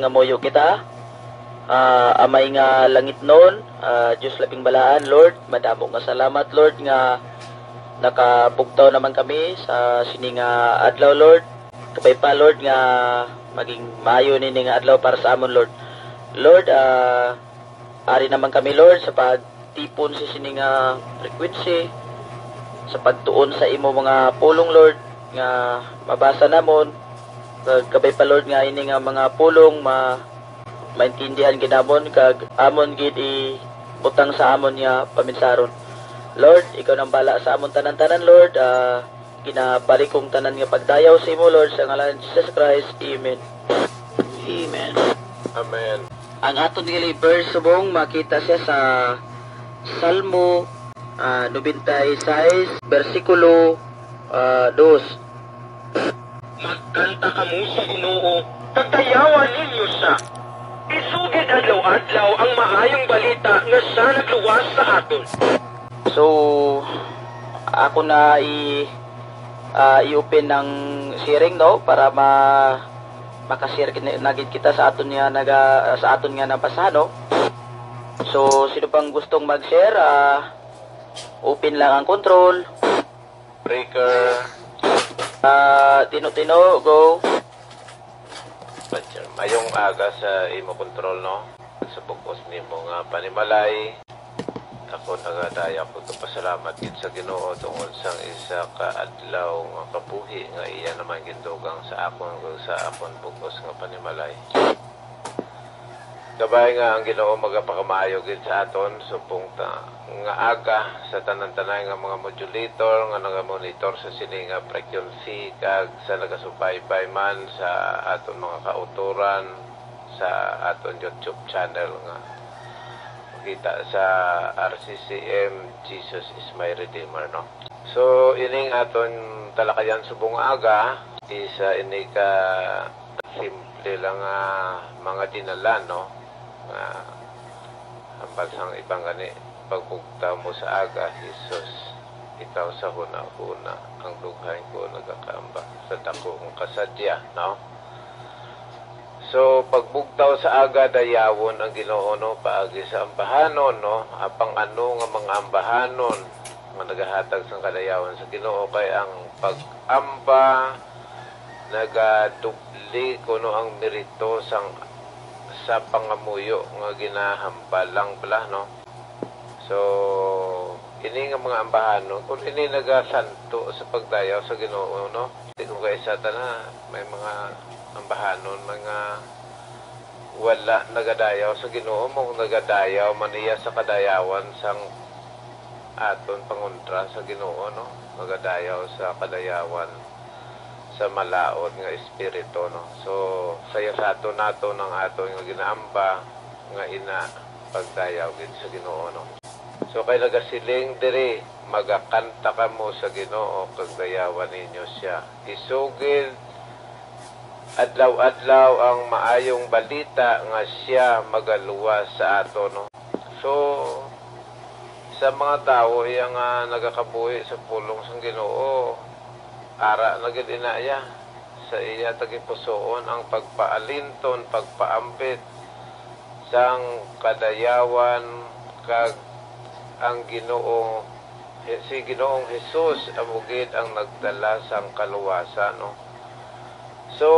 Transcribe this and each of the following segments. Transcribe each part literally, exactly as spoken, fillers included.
Namuyo kita. Ah, Amay nga langitnon, ah, Dios Labing Balaan, Lord, madamo nga salamat, Lord, nga nakabugtaw naman kami sa sini nga adlaw, Lord. Kabay pa, Lord, nga maging maayo nini nga adlaw para sa amon, Lord. Lord, ah, ari naman kami, Lord, sa pagtipon sa sini nga frequency, sa pagtuon sa imo mga pulong, Lord, nga mabasa namon. Kag kabay pa, Lord, nga ini nga mga pulong ma maintindihan gid namon kag amon gid ibutang sa amon nga paminsaron. Lord, ikaw nang bala sa amon tanan-tanan, Lord. Ah, ginabalik kong tanan nga pagdayaw sa imo, Lord, sa ngalan ni Jesus Christ. Amen. Amen. Amen. Ang aton nga verse subong makita siya sa Salmo, ah, noventa y seis, bersikulo, ah, dos. Magkanta kamo sa Ginoo, kag dayawan ninyo sia. Isugid adlaw-adlaw ang maayong balita nga sia nagluwas sa aton. So, ako na i-, ah, i-open ang sharing, no, para ma-, makashare gid na gid kita sa aton nga naga-, sa aton nga nabasa, no. So, sino pang gustong mag-share, ah, open lang ang control. Breaker. Ah, Tino-Tino, go. Roger, mayong aga sa imo kontrol, no? Sa bug-os nimo nga panimalay, ako nagadayaw ko kapasalamat gid sa Ginoo tungod sang isa ka adlaw nga kabuhi nga iya naman gindugang sa akon kag sa akon bug-os nga panimalay. Kabay nga ang Ginoo magapakamaayo gid sa aton, subong ta nga aga sa tanan-tanan nga mga modulator nga nagamonitor sa sini nga frequency kag sa nagasubaybay man sa aton mga kautoran sa aton YouTube channel nga makita sa R C C M, Jesus is my Redeemer, no? So, ining aton talakayan subong nga aga, isa ini ka simple lang nga mga dinala, no? Nga hambal sang iban gani, pagbugtaw mo sa aga, Jesus, ikaw sa hunahuna, ang dughan ko nagakaamba sa dako nga kasadya, no? So, pagbugtaw sa aga, dayawon ang Ginoo, no, paagi sa ambahanon, no? Apang ano nga mga ambahanon nga nagahatag sang kadayawan sa Ginoo, kay ang pag-amba nagadubli kuno ang merito sang sa pangamuyo nga ginahambal lang bala, no? So, ini nga mga ambahanon, kung ini nagasanto sa pagdayaw sa Ginoo, no? Di ko kaisa ta na, may mga ambahanon, mga wala nagadayaw sa Ginoo, mo nagadayaw man iya sa kadayawan sang aton pangontra sa Ginoo, no? Nagadayaw sa kadayawan sa malaut nga espiritu, no? So, sayasaton naton ang aton nga ginaamba nga ina pagdayaw gid sa Ginoo, no? So, kay nagasiling diri, "Magakanta kamo sa Ginoo, kag dayawan ninyo sia. Isugid adlaw-adlaw ang maayong balita nga sia magaluwas sa aton," no? So, sa mga tawo iya nga nagakabuhi sa pulong sang Ginoo, ara na gid ina iya sa iya tagipusoon ang pagpaalinton, pagpaambit sang kadayawan, kag ang Ginoo, si Ginoong Jesus amo gid ang nagdala sang kaluwasan, no? So,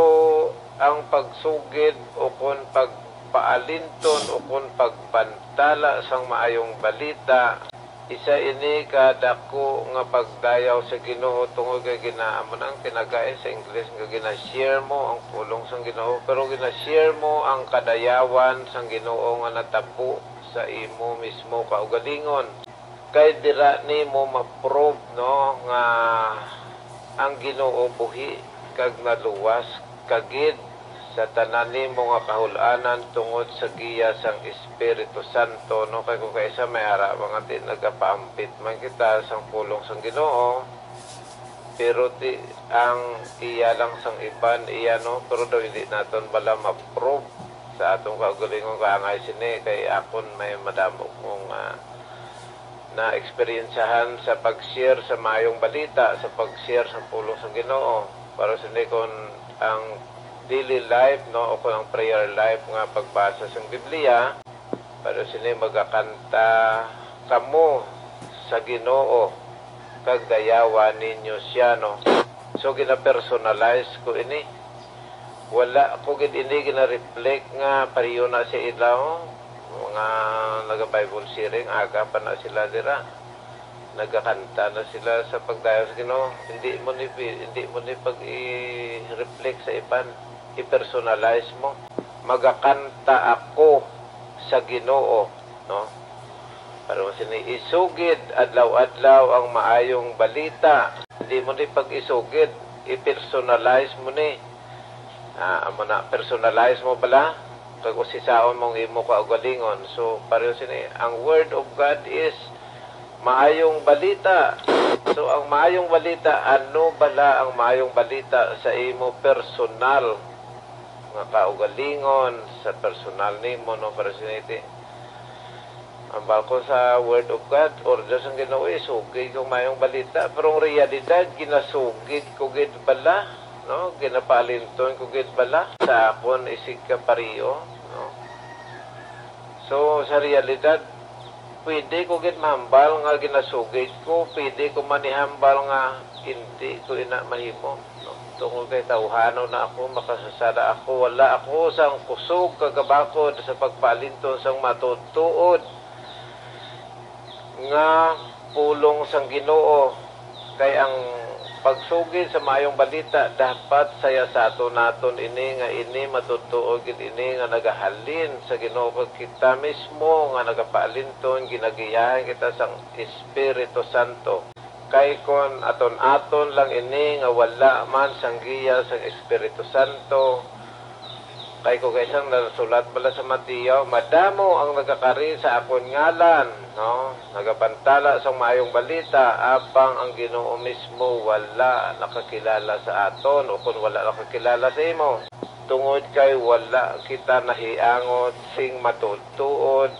ang pagsugid ukon pagpaalinton ukon pagbantala sang maayong balita, isa ini ka dako nga pagdayaw sa Ginoo, tungod kay gina-, amo na ang tinagai sa English nga gina-share mo ang pulong sang Ginoo, pero gina-share mo ang kadayawan sang Ginoo nga natabo sa imo mismo kaugalingon. Kay dira nimo ma-prove, no, nga ang Ginoo buhi kag naluwas ka gid sa tanan nimo nga kahul-anan tungod sa giya sang Espiritu Santo, no? Kay kung kaisa may ara mga di nagapaambit man kita sang pulong sang Ginoo, pero ti ang iya lang sang iban, iya, no? Pero daw hindi naton bala ma-prove sa aton kaugalingon, kay angay sini, kay akon may madamo kong, ah, naeksperyensyahan sa pag-share sa maayong balita, sa pag-share sa pulong sa Ginoo. Para sini, kon ang daily life, no, o kung ang prayer life nga pagbasa sang Biblia, pero sini magakanta kamo sa Ginoo kag dayawa ninyo siya, no? So, gina-personalize ko ini. Wala ko gid ini gina-reflect nga pareho na sa ilaw. Mga naga-Bible sharing, aga pa na sila dira. Nagakanta na sila sa pagdayaw sa Ginoo. Hindi mo ni pi-, hindi mo ni pag-i-reflect sa iban. I-personalize mo. Magakanta ako sa Ginoo, no? Pero sini, isugid adlaw-adlaw ang maayong balita. Hindi mo ni pag-isugid, i-personalize mo ni. Ah, amo na, personalize mo bala, kag usisaon mong imo kaugalingon. So, pareho sini, ang Word of God is maayong balita. So, ang maayong balita, ano bala ang maayong balita sa imo personal nga kaugalingon, sa personal nimo, no, pareho sini ti? Ambal ko sa Word of God, order sang Ginoo, isugid ko maayong balita. Pero ang realidad, ginasugid ko gid bala, no? Ginapaalinton ko gid bala sa akon isig ka pareho, no? So, sa realidad, pwede ko gid mahambal nga ginasugid ko, pwede ko man ihambal nga hindi ko ina mahimo, no? Tungod kay tawhana na ako, makasasala ako, wala ako sang kusog kag kabakod sa pagpaalinton sang matuod-tuod nga pulong sang Ginoo, kay ang pagsugid sa maayong balita dapat sayasaton naton ini, nga ini matuod-tuod gid ini nga nagahalin sa Ginoo, kag kita mismo nga nagapaalinton, ginagiyahan kita sang Espiritu Santo. Kay kon aton-aton lang ini nga wala man sang giya sang Espiritu Santo, kay kung kaisang nasulat bala sa Mateo, madamo ang nagakari sa akon ngalan, no? Nagabantala sang maayong balita, apang ang Ginoo mismo wala nakakilala sa aton, o kon wala nakakilala sa imo. Tungod kay wala kita nahiangot sing matuod-tuod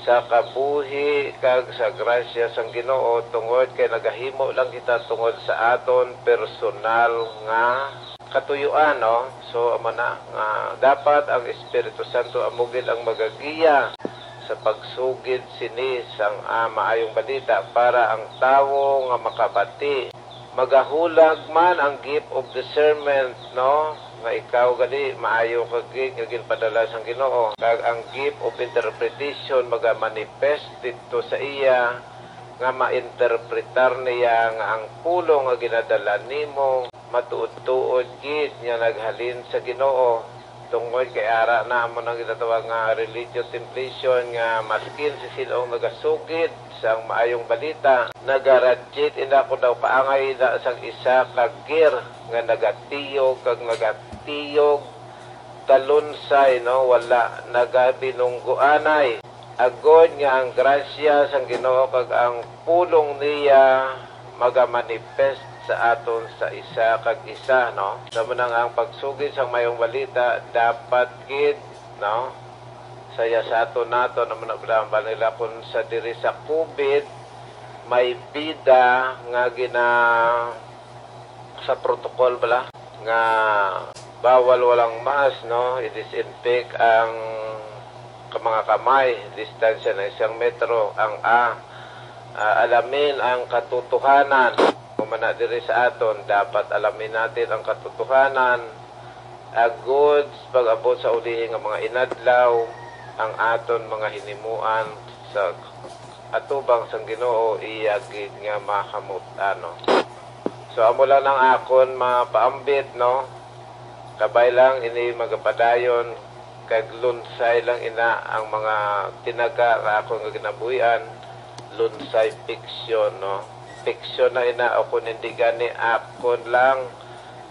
sa kabuhi kag sa grasya sang Ginoo, tungod kay nagahimo lang kita tungod sa aton personal nga katuyuan, no? So, amo na nga dapat ang Espiritu Santo amo gid ang magagiya sa pagsugid sini sang, ah, maayong balita para ang tawo nga makabati. Magahulag man ang gift of discernment, no? Nga ikaw gani maayo ka gid nga ginpadala sang Ginoo, kag ang gift of interpretation magamanifest didto sa iya, nga mainterpretar niya nga ang pulong nga ginadala nimo matuod-tuod gid nga naghalin sa Ginoo. Tungod kay ara na amo nang ginatawag nga religio templation, nga maskin si sin-o ang nagasugid sang maayong balita, nagarajit ina ko daw paangay na sang isa ka gir nga nagatiyog kag nagatiyog kalunsay, no, wala nagabinunggoanay. Agod nga ang grasya sang Ginoo kag ang pulong niya magamanifest sa aton sa isa kag isa, no? Sa mo nang ang pagsugid sang mayong balita, dapat gid, no? Saya sa aton nato, naman na pala ang Manila, kung sa diri sa COVID, may bida nga gina-, sa protocol bala nga bawal walang mask, no? I-disinfect ang ka-, mga kamay, distansya ng isang metro. Ang A, ah, alamin ang katotohanan. Kung man na diri sa aton, dapat alamin natin ang katotohanan. Agod pag-abot sa ulihi nga mga inadlaw, ang aton mga hinimuan sa atubang sang Ginoo iya gid nga mahamut-an, no? So, amo lang ang akon mapaambit, no? Kabay lang ini magapadayon, kag lunsay lang ina ang mga tinaga nga akon nga ginabuhian, lunsay fiction, no? Fiction na ina, o kung hindi gani, akon lang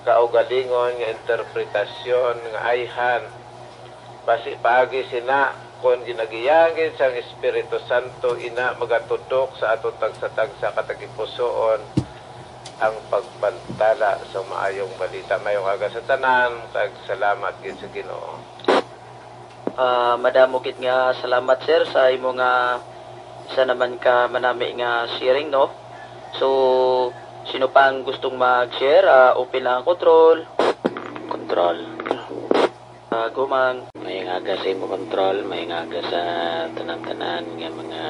kaugalingon nga interpretasyon nga ayhan. Basi paagi sina, kon ginagiya gid sang Espiritu Santo, ina magatudok sa aton tagsa-tagsa ka tagipusoon ang pagbantala sa maayong balita. Mayong aga sa tanan, kag salamat gid sa Ginoo. Ah, madamo gid nga salamat, sir, sa imo nga isa naman ka manami nga sharing, no? So, sino pa ang gustong mag-share? Ah, open lang ang control. Control. Control. Bago man. May aga sa imo, Control. May aga sa tanan-tanan nga mga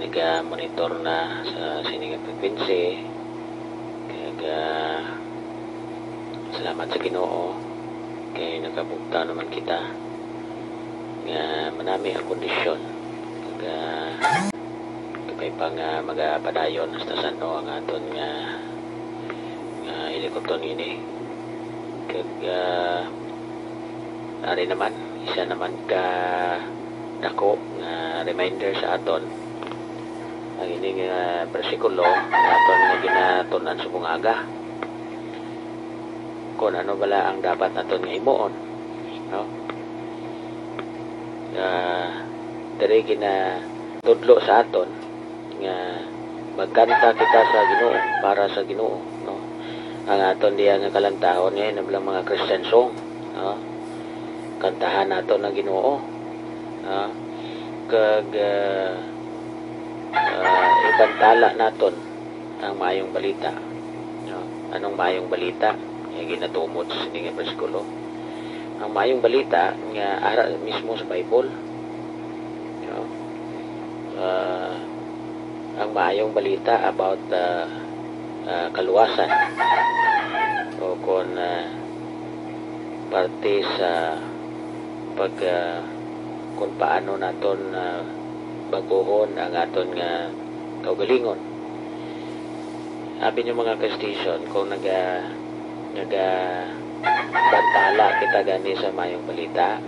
naga-monitor na sa sini nga frequency. Kag, ah, salamat sa Ginoo kay nakabugtaw naman kita nga manami ang kondisyon. Kag, ah, gamay pa nga magapadayon hasta san-o ang aton nga, nga hilikuton ini. Kag, ah, ari naman, isa naman ka dako nga reminder sa aton ang ini nga bersikulo nga aton nga ginatun-an subong aga. Kung ano bala ang dapat naton nga himuon, no? Ah, diri ginatudlo sa aton nga magkanta kita sa Ginoo, para sa Ginoo, no? Ang aton diya nga kalantahon nga ina bala mga Christian song, no? Kantahan naton ang Ginoo, no? Kag, ah, ah, ibantala naton ang maayong balita, no? Anong maayong balita nga ginatumod sa sini nga bersikulo? Ang maayong balita nga ara mismo sa Bible, no? Ah, ang maayong balita about, ah, ah, kaluwasan, o kon, ah, parte sa pag, ah, kung paano naton, ah, baguhon ang aton nga kaugalingon. Abi niyo, mga ka-station, kung naga-, nagabantala kita gani sa maayong balita,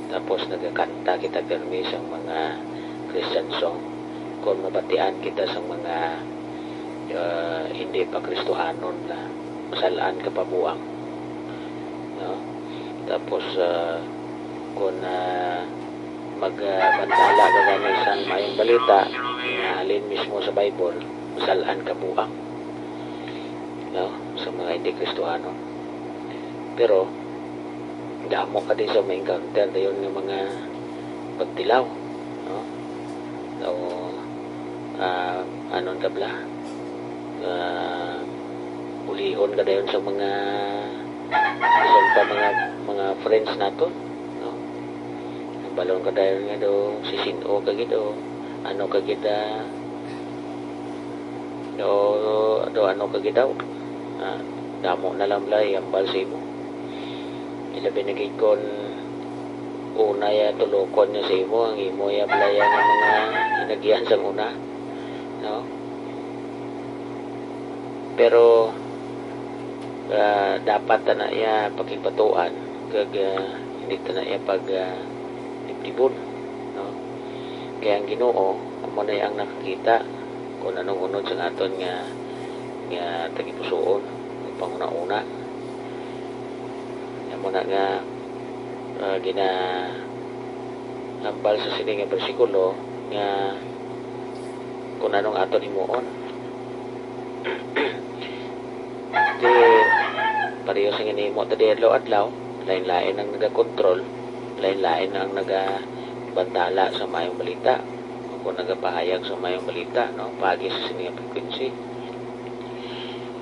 tapos nagakanta kita pirmi sa mga Christian song, kung mabatian kita sa mga, ah, hindi pa Kristohanon, na masal-an ka pa buang, no? Tapos, ah, kung, ah, mag, ah, bantala ka gani sang maayong balita nga halin mismo sa Bible, masal-an ka buang, no, sa mga hindi Kristohanon. Pero damo ka din sa ma-encounter dayon nga mga pagtilaw, no? O, ah, anon ka bala? Ah, ulihon ka dayon sa mga, sa mga, mga friends naton, no? Balon ka dayon nga do, sisin-o ka gid, o ano ka gid, ah, do, do ano ka gid daw. Ah, damo na lang bala ihambal sa imo. Ilabi na gid kon una ya tulokon niya sa imo ang imo ya bala ya nga mga inagihan sang una, no? Pero, ah, dapat ta na iya pakigbatuan kag, ah, hindi ta na iya pag, ah, dibdibon, no? Kay ang Ginoo amo na ang nakakita kung anong unod sa aton nga, nga tagipusoon, panghunahuna. Amo na nga, ah, ginahambal sa sini nga bersikulo nga kung anong aton himuon. Di pareho sa ginahimo ta di adlaw-adlaw, lain-lain ang nagakontrol, lain-lain ang nagabantala sa maayong balita, o kung nagapahayag sa maayong balita, no, paagi sa sini nga frequency.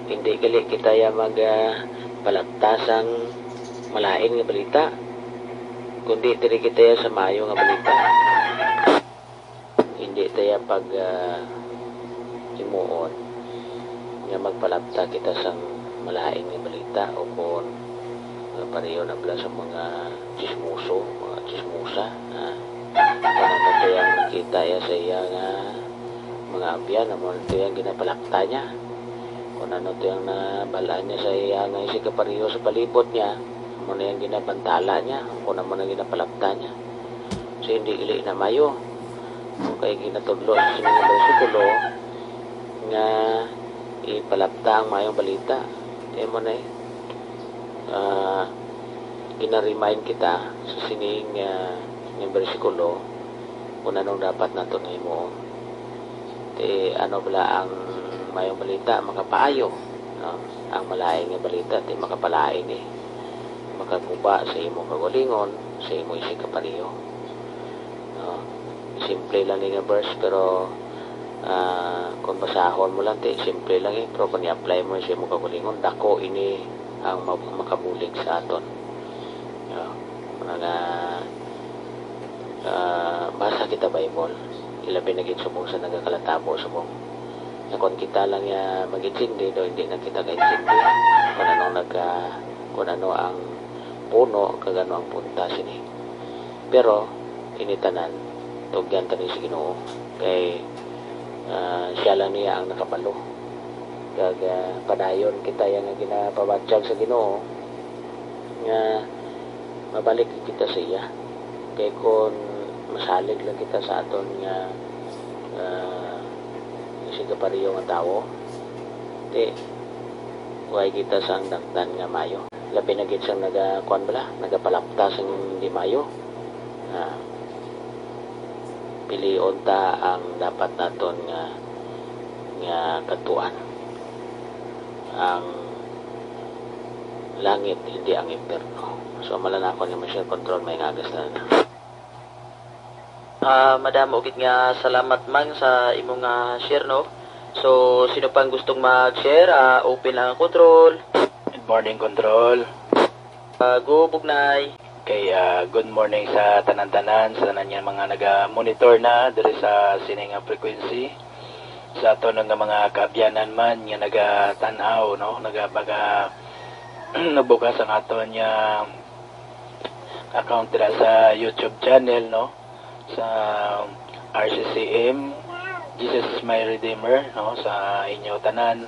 Hindi gali kita ya mag, ah, palapta sang malain nga balita, kundi diri kita ya sa maayo nga balita. Hindi ta ya pag, ah, himuon nga magpalapta kita sang malain nga balita, o kon, ah, pareho na bala sa mga chismoso, mga chismosa, ah, kung ano to yang nakita ya sa iya nga mga abyan, amo to yang ginapalapta niya. Kung ano to yang nabal-an niya sa iya nga isi ka pareho sa palibot niya, amo na yang ginabantala niya, kung amo na ginapalapta niya. So, hindi gali na maayo. Kay ginatudlo sa sini nga bersikulo nga ipalapta ang maayong balita. Kay mo na, eh, ah, gina-remind kita sa sining, ah, nga bersikulo kung anong dapat naton nga himuon. Ti ano bala ang maayong balita? Makapaayo, no? Ang malain nga balita, ti makapalain, eh. Makaguba sa imo kaugalingon, sa imo isi ka pareho. No? Simple lang ni nga verse, pero, ah, kung basahon mo lang, ti simple lang, eh. Pero kung i-apply mo sa imo kaugalingon, dako ini ang ma-, makabulig sa aton. Ah, muna nga, ah, basa kita Bible, ilabi na gid subong sa nagakalatabo subong. Nga kon kita lang ya mag-intindi, daw hindi na kita kaintindi kung ano nag-, ah, kung ano ang puno kag ano ang punta sini. Pero ini tanan, tugyan ta ni sa Ginoo, kay, ah, siya lang niya ang nakabalo. Kag, ah, padayon kita ya nga ginapabatyag sa Ginoo nga mabalik kita sa iya. Kay kon masalig lang kita sa aton nga, ah, sigapareho nga tawo, di, way kita sang dangtan nga mayo. Labi na gid sang naga-, kuwan bala, nagapalapta sang di mayo. Ah, pilion ta ang dapat naton nga, nga kadtuan. Ang langit, hindi ang impyerno. So, malanakon nga Mister Control, may ngagas na na. Ah, madamo gid nga salamat, Mang, sa imo nga share, no? So, sino pang gustong mag-share? Ah, open lang ang control. Good morning, Control. Ah, go, Bugnay. Okay, ah, good morning sa tanan-tanan, sa tanan nga mga naga-monitor na diri sa sini nga frequency. Sa aton nga mga kaabyanan man nga nagatan-aw, no? Nagabaga-, nabukas ang aton nga account dira sa YouTube channel, no? Sa R C C M, Jesus is My Redeemer, no? Sa inyo tanan,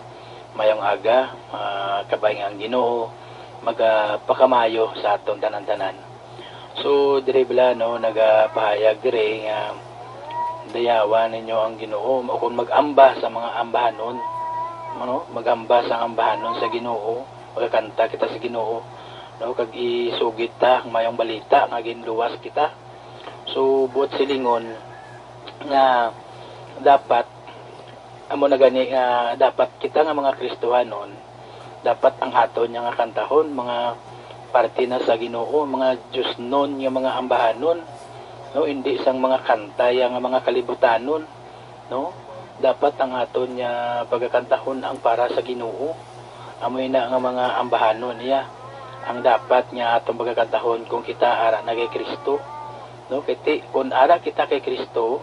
mayong aga, ah, kabay nga ang Ginoo magapakamayo sa aton tanan-tanan. So, diri bala, no, nagapahayag diri nga dayawa ninyo ang Ginoo, o kung mag-amba sa mga ambahanon, ano, mag-amba sa ambahanon sa Ginoo, magakanta kita sa Ginoo, no, kag isugid ta ang mayong balita nga ginluwas kita. So, buot silingon nga dapat, amo na gani nga dapat kita nga mga Kristohanon, dapat ang aton nga kantahon, mga parte na sa Ginoo, mga diosnon nga mga ambahanon, no, hindi sang mga kanta ya nga mga kalibutanon, no? Dapat ang aton nga pagakantahon ang para sa Ginoo. Amo ina nga mga ambahanon niya ang dapat nga atong pagakantahon kung kita ara na kay Kristo, no? Kay ti-, kung ara kita kay Kristo,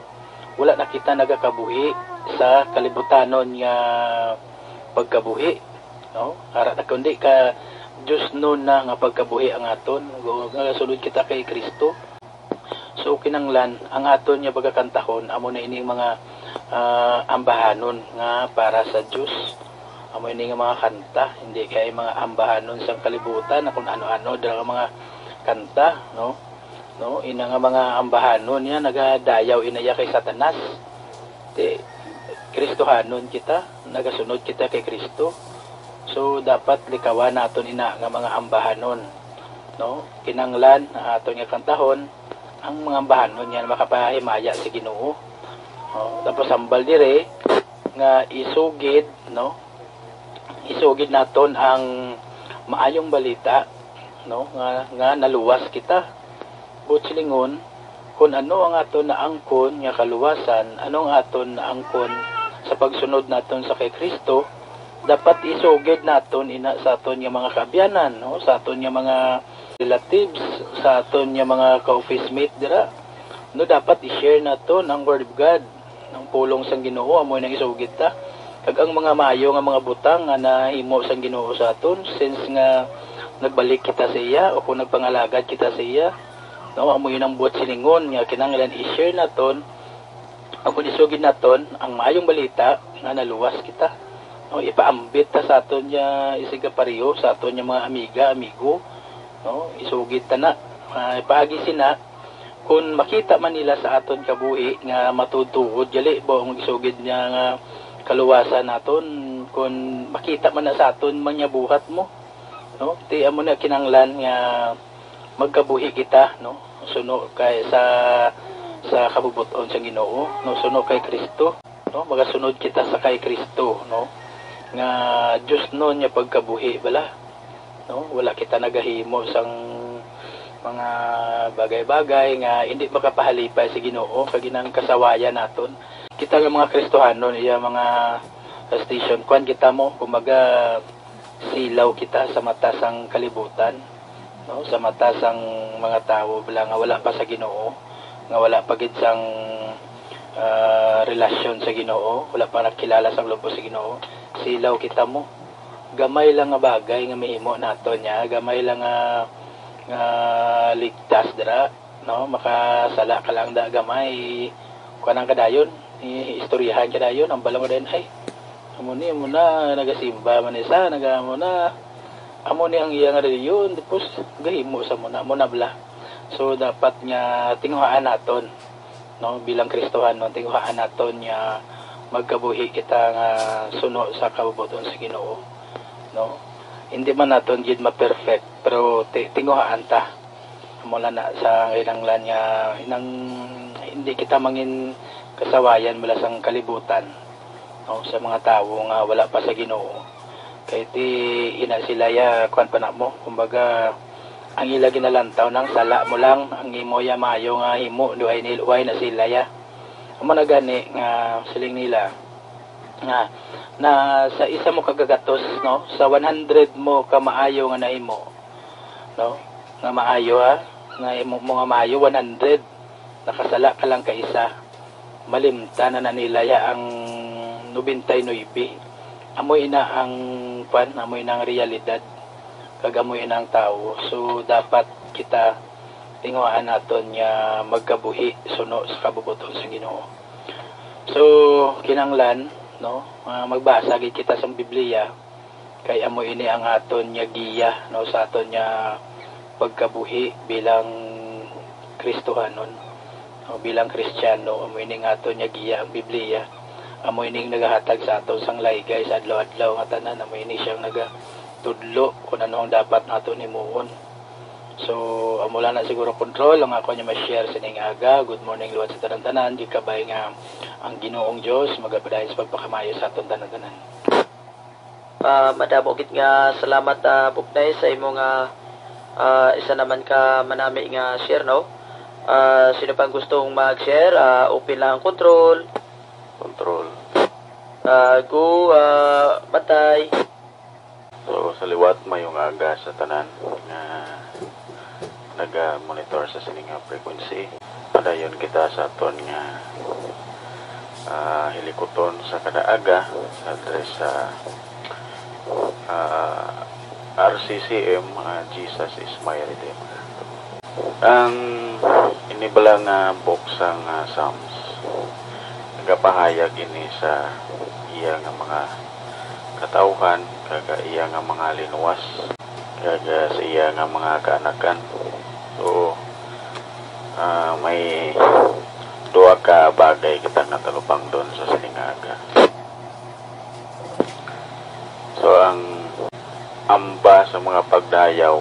wala na kita nagakabuhi sa kalibutanon nga pagkabuhi, no? Ara na kundi ka diosnon na nga pagkabuhi ang aton, nga sulod kita kay Kristo. So, kinanglan, ang aton nga pagakantahon, amo na ining mga, ah, ambahanon nga para sa Dios. Amo ini nga mga kanta, hindi kay mga ambahanon sang kalibutan, na kung ano-ano, dira nga mga kanta, no? No, ina nga mga ambahanon niya, nagadayaw ina iya kay Satanas. Ti, Kristohanon kita, nagasunod kita kay Kristo. So, dapat likawan naton ina nga mga ambahanon, no? Kinanglan na aton nga kantahon ang mga ambahanon nga makapahimaya sa Ginoo. No? Tapos hambal dire nga isugid, no? Isugid naton ang maayong balita, no? Nga, nga naluwas kita. Buot silingon, kun ano ang aton naangkon nga kaluwasan, ano ang aton naangkon sa pagsunod naton sa kay Kristo, dapat isugid naton ina sa aton nga mga kaabyanan, no? Sa aton nga mga relatives, sa aton nga mga ka-office mate dira. No, dapat i-share naton ang Word of God, ang pulong sang Ginoo, amo nang isugid ta. Kag ang mga maayo nga mga butang nga nahimo sang Ginoo sa aton, since nga nagbalik kita sa iya o kung nagpangalagad kita sa iya, no, amo yun ang buot silingon nga kinahanglan i-share naton, o kung isugid naton ang maayong balita nga naluwas kita. No, ipaambit ta sa aton nga isigkapareho, sa aton nga mga amiga, amigo, no, isugid ta na, ah, ipaagi sina, kun makita man nila sa aton kabuhi nga matuod-tuod, gali ba ang isugid niya nga kaluwasan naton, kun makita man na sa aton man nga buhat mo, no? Ti amo na kinanglan nga magkabuhi kita, no? Suno kay sa, sa kabubot-on sa Ginoo, no? Suno kay Kristo, no? Magasunod kita sa kay Kristo, no? Nga diosnon nga pagkabuhi bala, no? Wala kita nagahimo sang mga bagay-bagay nga hindi makapahalipay sa Ginoo, kag inang kasawayan naton. Kita nga mga Kristohanon, iya mga station, kwan kita mo, kumbaga, silaw kita sa mata sang kalibutan, no? Sa mata sang mga tawo bala nga wala pa sa Ginoo, nga wala pa gid sang, ah, relasyon sa Ginoo, wala pa nakilala sang lubos sa Ginoo, silaw kita mo. Gamay lang nga bagay nga mahimo naton niya, gamay lang nga, nga ligtas dira, no? Makasala ka lang da gamay, kuanan ka dayon, i-, istoryahan ka dayon, ang bala mo dayon, ay, amo ni, amo na, nagasimba man isa, naga-, amo na, amo ni ang iya nga reliyon, tapos gahimo sa mo na, amo na bala. So, dapat nga tinguhaan naton, no, bilang Kristohanon, tinguhaan naton nga magkabuhi kita nga suno sa kabubot-on sa Ginoo, no? Hindi man naton gid ma-perfect, pero ti-, tinguhaan ta. Amo lang na sa kinahanglan nga nang hindi kita mangin kasawayan mula sang kalibutan, no, sa mga tawo nga wala pa sa Ginoo. Kay ti ina sila ya, kuwan pa na mo, kumbaga, ang ila ginalantaw nang sala mo lang, ang imo ya maayo nga himo, di way nil-, way na sila ya. Amo na gani nga siling nila nga na sa isa mo ka gagatos, no, sa one hundred mo ka maayo nga nahimo, no, nga maayo, ha, nga imo mo nga maayo, one hundred, nakasala ka lang ka isa, malimtan na, na nila ya ang nobenta y nuebe. Amo ina ang, kwan, amo ina ang realidad, kag amo ina ang tawo. So, dapat kita tinguhaan naton nga magkabuhi suno sa kabubot-on sa Ginoo. So, kinahanglan, no, ah, magbasa gid kita sa Biblia, kay amo ini ang aton nga giya, no, sa aton nga pagkabuhi bilang Kristohanon, o bilang Kristiyano. Amo ini nga aton nga giya ang Biblia. Amo ini ang nagahatag sa aton sang laygay sa adlaw-adlaw nga tanan. Amo ini siyang nagatudlo kung ano ang dapat naton himuon. So, amo lang na siguro, Control, ang ako niya ma-share sining aga. Good morning, liwat sa tanan-tanan. Di kabay nga ang Ginoong Dios magapadayon sa pagpakamayo sa aton tanan-tanan. Ah, madamo gid nga salamat, ah, Buknay, sa imo nga, ah, isa naman ka manami nga share, no? Ah, sino pang gustong mag-share? Ah, open lang ang Control. Control. Ah, go, ah, Matay. So, sa liwat, mayong aga sa tanan nga naga-monitor sa sini nga frequency. Padayon kita sa aton nga, ah, hilikuton sa kada aga sa address sa, ah, R C C M, ah, Jesus is my Redeemer. Ang ini bala nga book sang, ah, Psalms, nagapahayag ini sa iya nga mga katawhan, kag iya nga mga linuwas, kag, ah, sa iya nga mga kaanakan. So, ah, may duha ka bagay kita nga talupangdon sa sining nga aga. So, ang amba sa mga pagdayaw,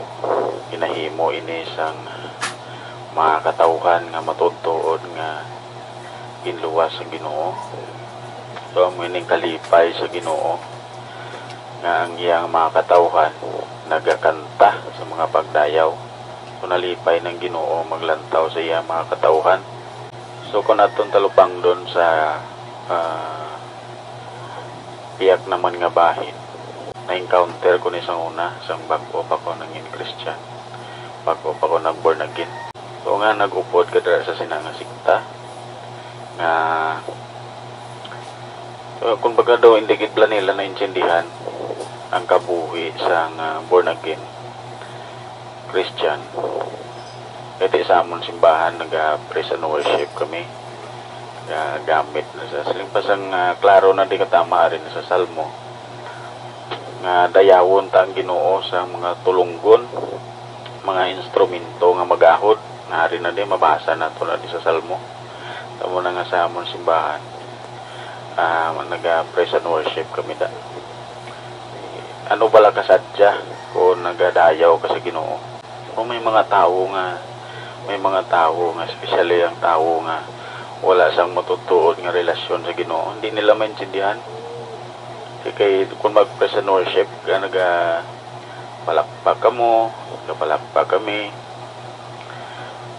ginahimo ini sang mga katawhan nga matuod-tuod nga ginluwas sang Ginoo. So, amo ining kalipay sa Ginoo, nga ang iyang mga katawhan nagakanta sa mga pagdayaw. So, nalipay ng Ginoo maglantaw sa iyang mga katawhan. So, kung aton talupangdon sa, ah, piyak naman nga bahin, na-encounter ko ni sang una, sang bag-o pa ko nangin Christian, bag-o pa ko nag-born again. So, nga nag-upod ka dira sa sina nga sikta, nga, so, kumbaga daw, hindi gid bala nila naintindihan ang kabuhi sang, ah, born again Christian. Kay ti sa amon simbahan, naga praise and worship kami. Nagamit na sa siling pa sang, ah, klaro na di katama ari na sa Salmo, nga dayawon ta ang Ginoo sa mga tulunggon, mga instrumento nga magahod. Nga ari na di, mabasa nato na di sa Salmo. Tamo na nga sa amon simbahan, ah, naga praise and worship kami da. Ano bala ka sadya kung nagadayaw ka sa Ginoo? Kung may mga tawo nga, may mga tawo nga, especially ang tawo nga wala sang matutuod nga relasyon sa Ginoo, hindi nila maintindihan. Kay, kay kung mag praise and worship ka, nagapalakpak kamo, nagapalakpak kami,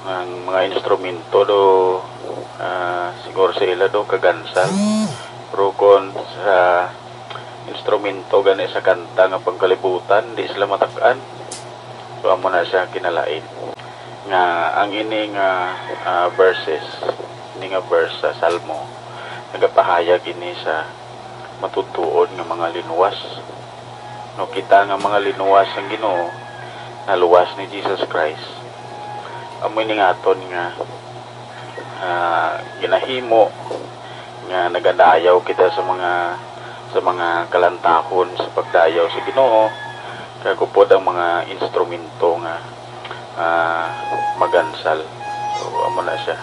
ang mga instrumento do, ah, siguro sa ila do kagansal. Pero kung sa instrumento gani sa kanta nga pangkalibutan, di sila matak-an. So, amo na siya kinalain. Nga ang ini nga, ah, verses, ini nga verse sa Salmo, nagapahayag ini sa matutuon nga mga linuwas. No, kita nga mga linuwas sang Ginoo, naluwas ni Jesus Christ. Amo ini nga aton nga, ah, ginahimo nga nagadayaw kita sa mga, sa mga kalantahon sa pagdayaw sa Ginoo, kag upod ang mga instrumento nga, ah, magansal. So, amo na siya.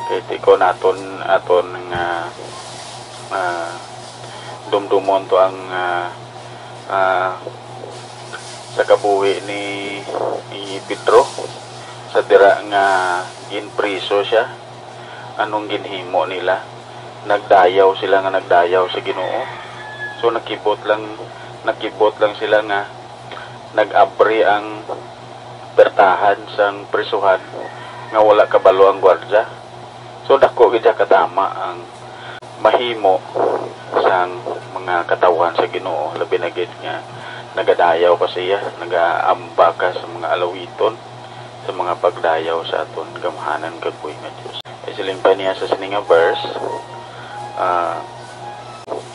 Kay tiko naton, aton nga, ah, dumdumon to ang, ah, ah, sa kabuhi ni, ni Pedro, sa dira nga ginpriso siya. Anong ginhimo nila? Nagdayaw sila nga nagdayaw sa Ginoo. So, nakibot lang, nakibot lang sila nga nag-abri ang pertahan sang prisuhan nga wala kabalo ang gwardya. So, dako gid siya katama ang mahimo sang mga katawhan sa Ginoo, labi na gid nga nagadayaw ka sa iya, nagaamba ka sa mga alawiton, sa mga pagdayaw sa aton gamhanan kag buhi nga Dios. Kay siling pa niya sa sini nga verse, ah,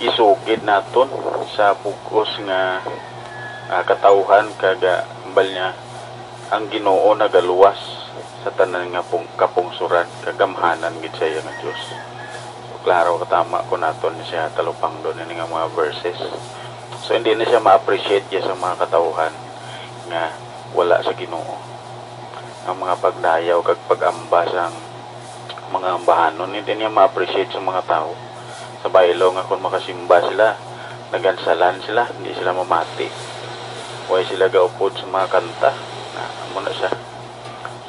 isugid naton sa bug-os nga, ah, katawhan kag, ah, ambal niya, ang Ginoo nagaluwas sa tanan nga pung-, kapungsoran, kagamhanan gid sa iya nga Dios. So, klaro, katama ko naton siya talupangdon ini nga mga verses. So, hindi na siya ma-appreciate ya sa mga katawhan nga wala sa Ginoo. Ang mga pagdayaw kag pag-amba sang mga ambahanon, hindi niya ma-appreciate sa mga tawo. Sa baylo nga kung makasimba sila, nagansalan sila, hindi sila mamati. Way sila gaupod sa mga kanta. Na, amo na siya.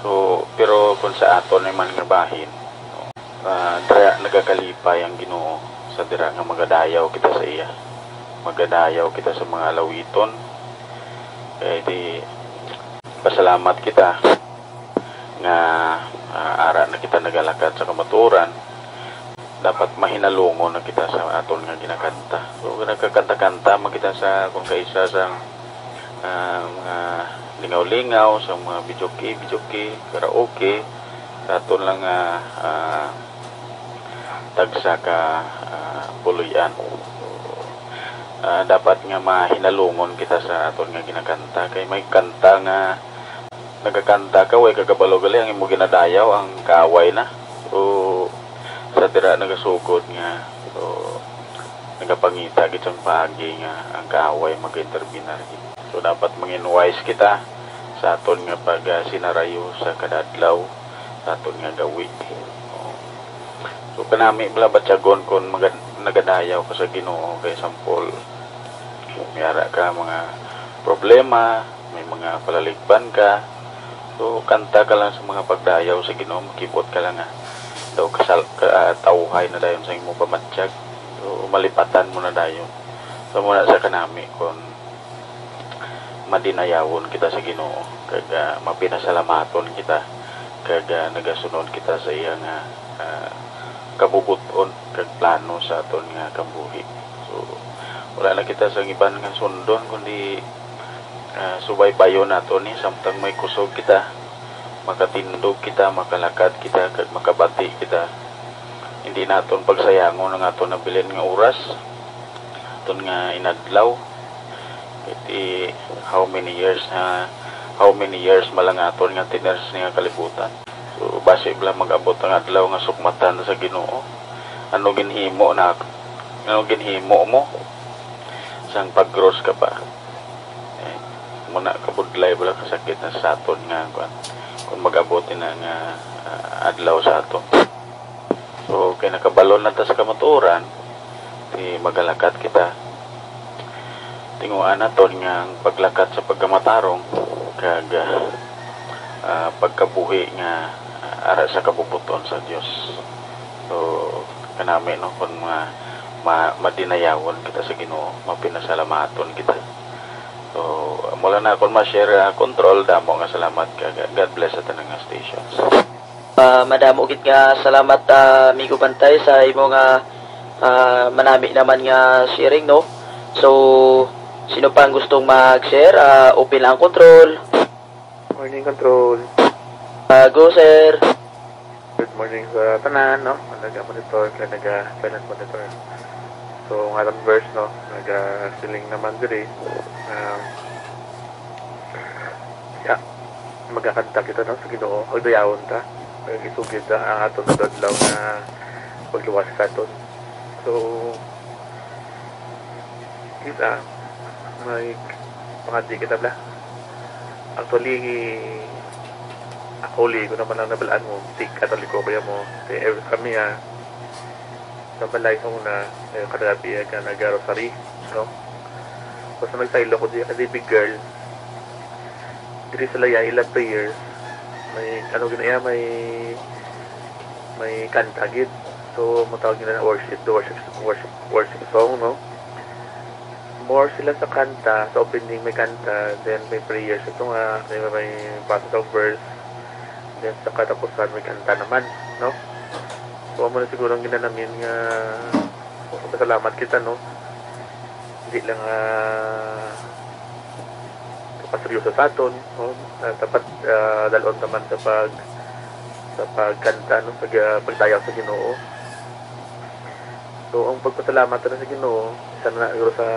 So, pero kung sa aton naman nga bahin, ah, dira nagakalipay ang Ginoo sa dira nga magadayaw kita sa iya. Magadayaw kita sa mga alawiton. Kay di, pasalamat kita nga, ah, ara na kita nagalakad sa kamatuoran. Dapat mahinalungon na kita sa aton nga ginakanta. So, nagkakanta-kanta man kita sa, kung kaisa sa, ah, mga lingaw-lingaw, sa mga videoke, videoke, karaoke, sa aton lang nga, ah, tagsa ka, ah, puloy-an. Ah, dapat nga mahinalungon kita sa aton nga ginakanta. Kay may kanta nga nagakanta ka, way ka kabalo gali ang imo ginadayaw, ang kaaway na. So, sa dira nagasugod nga, so, nagapangita gid sang paagi nga ang kaaway mag-interbinar gid. So, dapat mangin wise kita sa aton nga pag, ah, sinarayo sa kada adlaw, sa aton nga gawi. So, kanami bala batyagon kung maga-, nagadayaw ka sa Ginoo, kay sampol, may ara ka mga problema, may mga palaligban ka. So, kanta ka lang sa mga pagdayaw sa Ginoo, makibot ka lang nga daw kasal-, ka, ah, tawhay na dayon sa imong pamatyag. So, malipatan mo na dayon. So, muna sa kanami kung madinayawon kita sa Ginoo, kag, ah, mapinasalamaton kita, kag, ah, nagasunod kita sa iya nga, ah, kabubot-on kag plano sa aton nga kabuhi. So, wala na kita sa iban nga sundon, kundi, ah, subaybayon nato ni samtang may kusog kita, makatindog kita, makalakad kita, kag makabati kita. Hindi naton pagsayangon ang aton nabilin nga oras, aton nga inadlaw. Iti, how many years na, how many years malangaton nga tiners ni nga kalibutan. So, basi bala mag-abot ang adlaw nga sukmatan sa Ginoo. Ano ginhimo na, ano ginhimo mo sang pagros ka pa? Eh, muna kabudlay bala kasakit na sa aton nga, kuwan, kung mag-abot na nga, ah, adlaw sa aton. So, kay nakabalo na ta sa kamatuoran, di magalakat kita. Tinguan naton nga ang paglakat sa pagkamatarong kag, ah, pagkabuhi nga, ah, ara sa kabubuton sa Dios. So, kanami, no, kung ma-, ma-, madinayawon kita sa Ginoo, mapinasalamaton kita. So, amo lang na akong ma-share, ah, Control. Damo nga salamat kag God bless sa tanang nga stations. Ah, madamo gid nga salamat, ah, Amigo Bantay, sa imo nga, ah, manami naman nga sharing, no? So, sino pa ang gustong mag-share? Ah, open lang ang control. Morning, control. Ah, go, sir. Good morning sa tanan, no? Ang naga-monitor, kay naga-silent monitor. So, nga lang verse, no? Naga-siling naman diri. Um, ya, magakanta kita, no? Sa Ginoo, pagdayawon ta. Pag isugid ta ang aton adlaw nga pagluwas sa aton. So, kita, may pangadi kita bla. Actually, ako, li ko naman ang nabalaan mo, ti Katoliko ba mo? Ti, eh, kami, ah, sa balay sa una, eh, kada gabi, eh, ka nag-rosary, no? Basta nagsaylo ko di, kay big girl, diri sa laya, ila prayers, may, ano gina iya, may, may kanta gid. So, matawag nila na worship, the worship, worship, worship song, no? More sila sa kanta, sa opening may kanta, then may prayers. Ito nga, may, may basa sa verse, then sa katapusan may kanta naman, no? So, amo na siguro ang ginanamin nga pasalamat kita, no? Hindi lang, ah, kaseryoso sa aton, no? Ah, dapat, ah, dalon ta man sa pag, sa pagkanta, no? Pag, ah, pagdayaw sa Ginoo. So, ang pagpasalamat na sa Ginoo, isa na siguro sa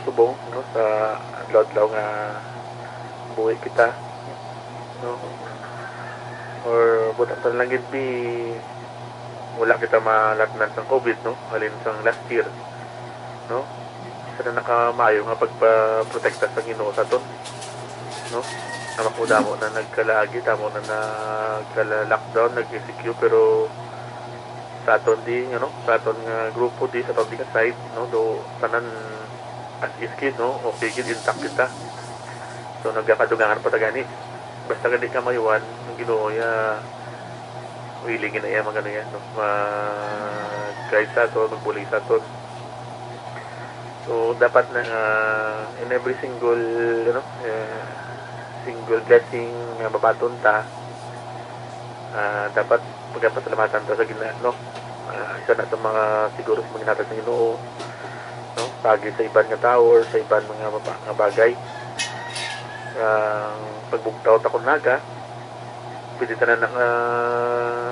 subong, no? Sa adlaw-adlaw nga buhi kita, no? Or buot silingon lang gid, bi, wala kita malatnan sang covid, no? Halin sang last year, no? Isa na nakamaayo nga pagpaprotekta sa Ginoo sa aton, no? Nga makudamo na nagkalaagi, tamo na nagkala-lockdown, nag-E C Q, pero sa aton di, ano, sa aton nga grupo di, sa aton di nga side, no? Do, tanan as is gid, no? Okay gid, intact kita. So, nagakadugangan pa ta gani. Basta gani ka mayuan, ang Ginoo ya, willing na iya magano yan, no? Mag-guide sa aton, magbulig sa aton. So, dapat na, ah, in every single, ano, eh, single blessing nga mabaton ta, ah, dapat pagapasalamatan ta sa Ginoo, no? Ah, isa na sa mga siguro sa mga ginhatag sa Ginoo, no? Paagi sa iban nga tawo or sa iban mga baba-, nga bagay. Ang pagbugtaw ta kon naga, pwede tanan nga, ah,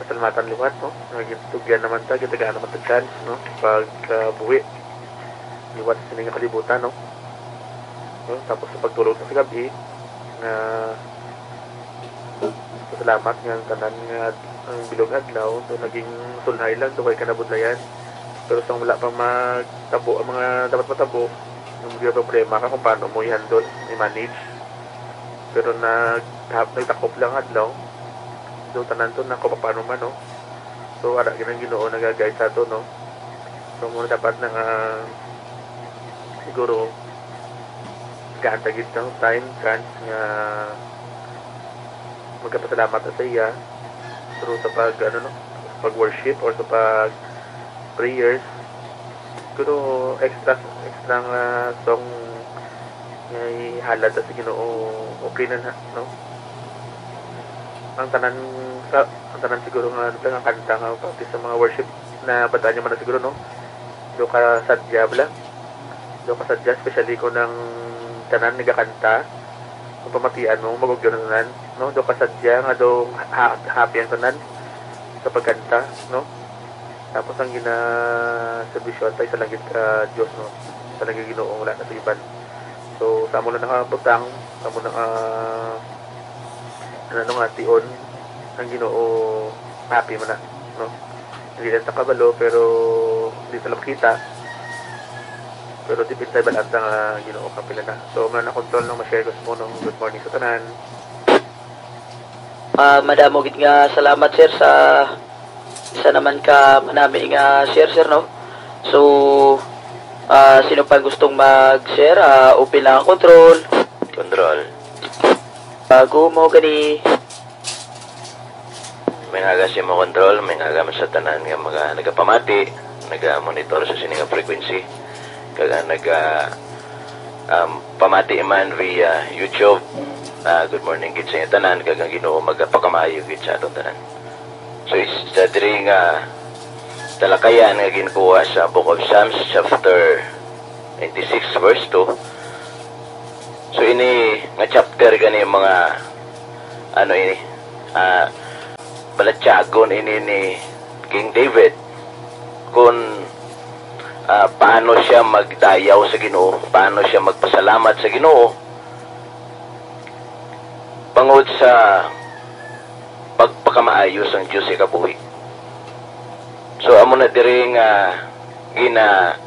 pasalamatan liwat, no? Nga gintugyan naman ta, gitagaan naman ta chance, no? Pag, ah, buhi liwat sa sini nga kalibutan, no? No? Tapos sa pagtulog sa gab-i, nga pasalamat nga ang tanan nga ad-, ang bilog adlaw, so naging sulhay lang, dugay ka nabudlayan. Pero sang wala pa magtabo ang mga dapat matabo, yung mga problema ka kung paano mo i-handle, i-manage. Pero nag-, nagtakop lang adlaw. So, tanan to na kung paano man, no? So, ara gid ang Ginoo nag-guide sa ato, no? So, mo dapat na nga, siguro, gaan ta gid ng time, chance nga magkapasalamat sa iya through sa pag, ano, no, pag-worship or sa pag prayers. Siguro extra, extra nga song nga ihalad sa Ginoo, okay na na, no? Ang tanan sa, ang tanan siguro nga, nga kanta nga parte sa mga worship na bataan niyo man na siguro, no? Do ka sadya bala. Do ka sadya, especially kung ang tanan nagakanta, kung pamatian mo, magugyo na tanan, no? Do ka sadya nga do ha-, happy ang tanan sa pagkanta, no? Tapos ang ginaserbisyo ta isa lang gid ka Dios, no? Isa lang gid Ginoo, wala na sa iban. So, sa amo lang nakabutang, sa amo naka, ano, nga tion, ang Ginoo happy man na, no? Hindi lang ta kabalo, pero hindi ta lang makita. Pero deep inside, balaan ta nga Ginoo happy na na. So, man na control ng ma-share ko sa mo, no? Good morning sa tanan. Ah, madamo gid nga salamat, sir, sa isa naman ka manami nga share, sir, no? So, ah, sino pa gustong mag-share? Ah, open lang ang control. Control. Bago mo gani. May nga aga sa imo, control, may nga aga man sa tanan nga mga nagapamati, naga-monitor sa sini nga frequency, kag ang naga, um, pamati man via YouTube. Ah, good morning gid sa inyo tanan, kag ang Ginoo magapakamaayo gid sa aton tanan. So, is-, sa diri nga talakayan nga ginkuha sa Book of Psalms, chapter ninety-six verse two. So, ini nga chapter gani mga, ano ini, ah, balatyagon ini ni King David, kung, ah, paano siya magdayaw sa Ginoo, paano siya magpasalamat sa Ginoo bangod sa pagpakamaayo sang Dios sa kabuhi. So, amo na diri nga gina,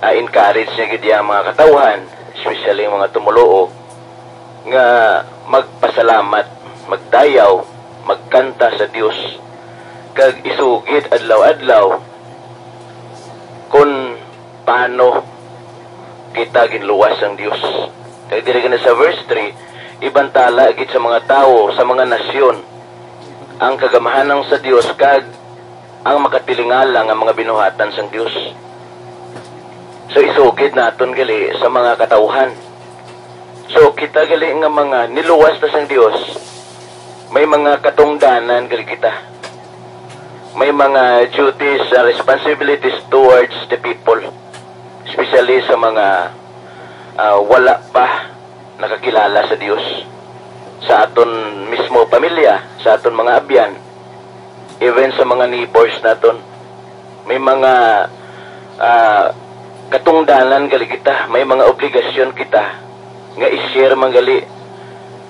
ah, encourage niya gid ang mga katawhan, especially ang mga tumoluo, nga magpasalamat, magdayaw, magkanta sa Dios, kag isugid adlaw-adlaw kung paano kita ginluwas sang Dios. Kag diri gani sa verse three, ibantala gid sa mga tawo, sa mga nasyon, ang kagamhanan sa Dios kag ang makatilingala nga mga binuhatan sang Dios. So, isugid naton gali sa mga katawhan. So, kita gali nga mga niluwas na sang Dios, may mga katungdanan gali kita. May mga duties and responsibilities towards the people, especially sa mga, ah, wala pa nakakilala sa Dios, sa aton mismo pamilya, sa aton mga abyan, even sa mga neighbors naton. May mga, ah, katungdanan gali kita, may mga obligasyon kita nga i-share man gali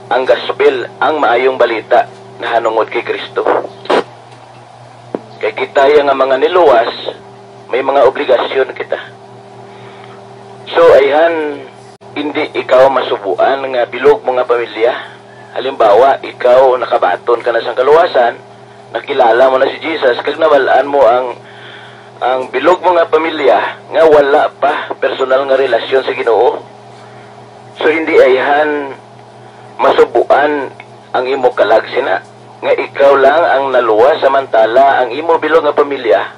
ang gospel, ang maayong balita nahanungod kay Kristo. Kay kita ya nga mga niluwas, may mga obligasyon kita. So, ayhan, hindi ikaw masubuan nga bilog mo nga pamilya. Halimbawa, ikaw nakabaton ka na sang kaluwasan, nakilala mo na si Jesus, kag nabal-an mo ang, ang bilog mo nga pamilya nga wala pa personal nga relasyon sa Ginoo. So, hindi ayhan masubuan ang imo kalag sina, nga ikaw lang ang naluwas, samantala ang imo bilog nga pamilya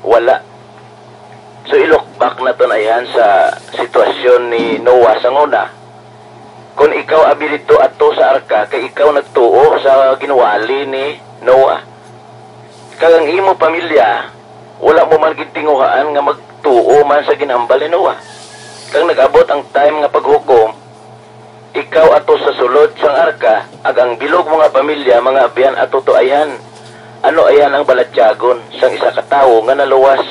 wala. So, i-look back naton ayhan sa sitwasyon ni Noah sa una. Kon ikaw abi didto ato sa arka, kay ikaw nagtuo sa ginwali ni Noah. Kag ang imo pamilya, wala mo man gid tinguhaan nga magtuo man sa ginhambal ni Noah. Kag nag-abot ang time nga paghukom, ikaw ato sa sulod sang arka, ag ang bilog mo nga pamilya, mga abyan, ato to ayhan. Ano ayhan ang balatyagon sang isa ka tawo nga naluwas,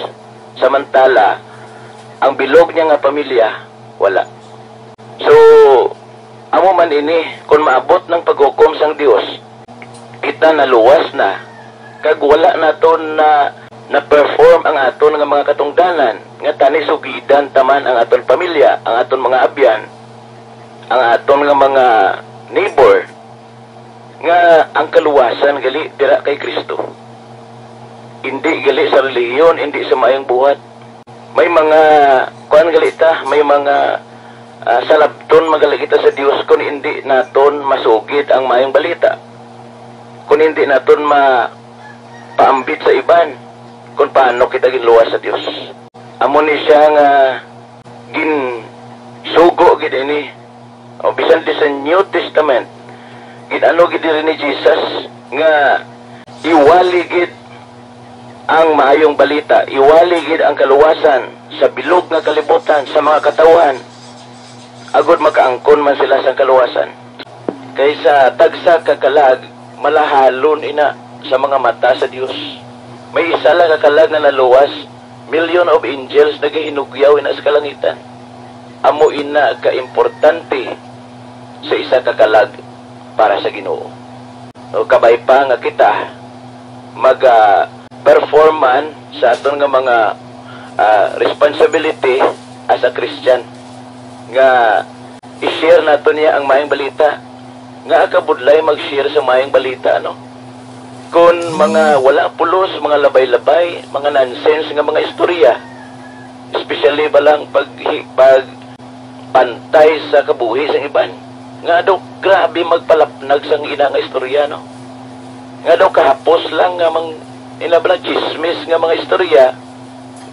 samantala ang bilog niya nga pamilya wala? So, amo man ini, kon maabot nang paghukom sang Dios, kita naluwas na, kag wala naton na, na-perform ang aton nga mga katungdanan, nga tani sugidan ta man ang aton pamilya, ang aton mga abyan, ang aton nga mga neighbor, nga ang kaluwasan gali dira kay Kristo. Indi gali sa relihiyon, indi sa maayong buhat. May mga, kuan gali ta, may mga, ah, salabton man gali kita sa Dios kon indi naton masugid ang maayong balita. Kon indi naton mapaambit sa iban kon paano kita ginluwas sa Dios. Amo ni siya nga ginsugo gid ini. O, bisan di sa New Testament, gin-ano gid diri ni Jesus nga iwali gid ang maayong balita, iwali gid ang kaluwasan sa bilog nga kalibutan, sa mga katawhan, agod makaangkon man sila sang kaluwasan. Kay sa tagsa ka kalag, malahalon ina sa mga mata sa Dios. May isa lang ka kalag nga naluwas, million of angels nagahinugyaw ina sa kalangitan. Amo ina ka importante sa isa ka kalag para sa Ginoo. O, kabay pa nga kita mag, ah, perform man sa aton nga mga, ah, responsibility as a Christian, nga i-share nato niya ang maayong balita. Nga kabudlay mag-share sa maayong balita, no? Kon mga wala pulos, mga labay-labay, mga nonsense nga mga istorya, especially ba lang pag, pag pantay sa kabuhi sang iban, nga daw grabe magpalapnag sang ina nga istorya, no? Nga daw kahapos lang nga mang, ina bala, chismis nga mga istorya,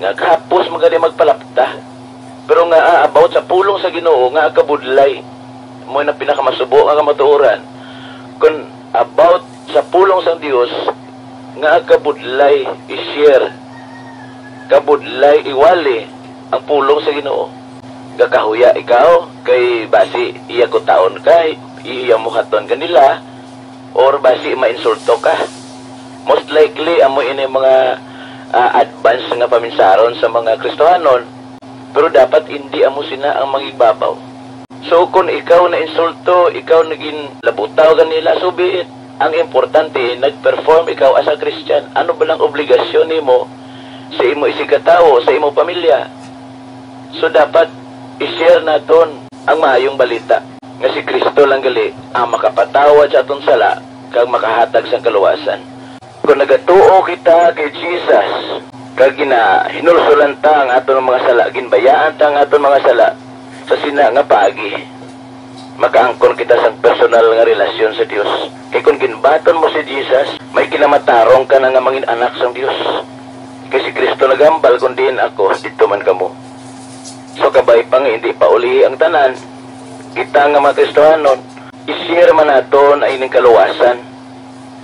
nga kahapos man gani magpalapta. Pero nga, ah, about sa pulong sa Ginoo, nga kabudlay, mo na pinakamasubo nga kamatuoran. Kung about sa pulong sang Dios, nga kabudlay i-share, kabudlay iwali ang pulong sa Ginoo. Gakahuya ikaw kay basi iya kutaon ka, iya mo haton kanila, or basi mainsulto ka. Most likely, amo ini mga, ah, advance nga paminsaron sa mga Kristohanon, pero dapat indi amo sina ang mangigbabaw. So, kung ikaw na insulto, ikaw naging labutaw kanila, so be it. Ang importante, nag-perform ikaw as a Christian. Ano ba lang obligasyon nimo sa imo isigkatawo, sa imo pamilya? So, dapat i-share naton ang maayong balita nga si Kristo lang gali ang makapatawad sa aton sala kag makahatag sang kaluwasan. Kon nagatuo kita kay Jesus, kag ginahinulsolan ta ang aton mga sala, ginbayaan ta ang aton mga sala sa sina nga paagi, makaangkon kita sang personal nga relasyon sa Dios. Kay kon ginbaton mo si Jesus, may kinamatarong ka na nga mangin anak sang Dios. Kay si Cristo nagambal, "Kon diin ako, didto man kamo." So, kabay pa nga hindi pa ulihi ang tanan, kita nga mga Kristohanon, i-share man naton ang ining kaluwasan